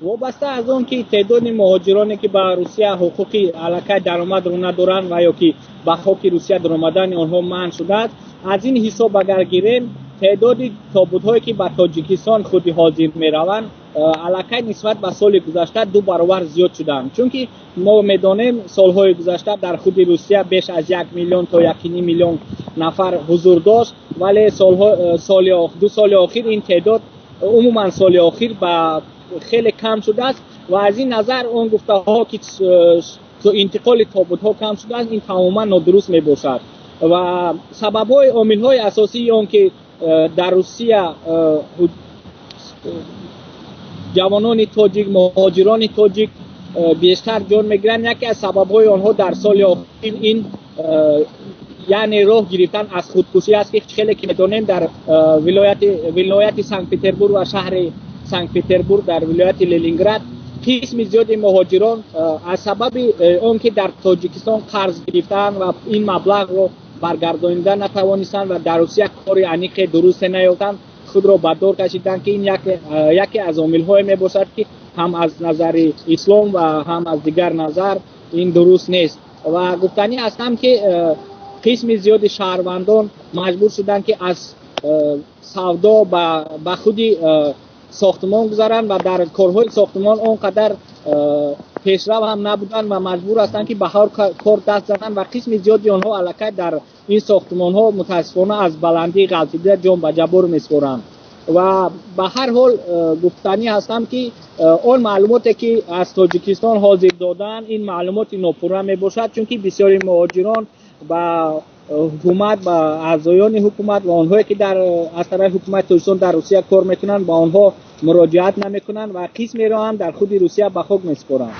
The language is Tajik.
Вобаста аз он ки теъдоди муҳоҷироне, ки ба Русия ҳуқуқи аллакай даромадро надоранд ва ё ки ба хоки Русия даромадани онҳо манъ шудааст, аз ин ҳисоб агар гирем, теъдоди тобутҳое, ки ба Тоҷикистон худи ҳозир мераванд, аллакай нисбат ба соли гузашта ду баробар зиёд шуданд. Чунки мо медонем, солҳои гузашта дар худи Русия беш аз 1 миллион то 1,5 миллион нафар ҳузур дошт, вале солҳо соли 2 соли охир ин теъдод, умуман соли охир, ба хеле кам шудааст. Ва аз ин назар он гуфтаҳо, ки интиқоли тобутҳо кам шудааст, ин тамоман нодуруст мебошад. Ва сабабҳои, омилҳои асосии он ки дар Русия ҷавонони тоҷик, муҳоҷирони тоҷик бештар ҷон мегиранд, яке аз сабабҳои онҳо дар соли охир ин яъне роҳ гирифтан аз худкушӣ аст, ки хеле ки медонем, дар вилояти Санкт Петербург ва шаҳри Санкт Петербург, дар вилояти Ленинград қисми зиёди муҳоҷирон аз сабаби он ки дар Тоҷикистон қарз гирифтаанд ва ин маблағро баргардонида натавонистанд ва дар Русия кори аниқе дурусте наёфтанд, худро ба дор кашиданд, ки ин яке аз омилҳое мебошад, ки ҳам аз назари ислом ва ҳам аз дигар назар ин дуруст нест. Ва гуфтанӣ ҳастам, ки қисми зиёди шаҳрвандон маҷбур шуданд, ки аз савдо ба худи сохтмон гузаранд ва дар корҳои сохтмон он қадар пешрав ҳам набуданд ва маҷбур ҳастанд, ки ба ҳар кор даст зананд. Ва қисми зиёди онҳо аллакай дар ин сохтмонҳо мутаассифона аз баландӣ ғалтида ҷон ба ҷабор месупоранд. Ва ба ҳар ҳол гуфтанӣ ҳастам, ки он маълумоте, ки аз Тоҷикистон ҳозир доданд, ин маълумоти нопурра мебошад, чунки бисёри муҳоҷирон ба ҳукумат, ба аъзоёни ҳукумат ва онҳое, ки дар аз тарафи ҳукумати Тоҷикистон дар Русия кор мекунанд, ба онҳо муроҷиат намекунанд ва қисмеро ҳам дар худи Русия ба хок месупоранд.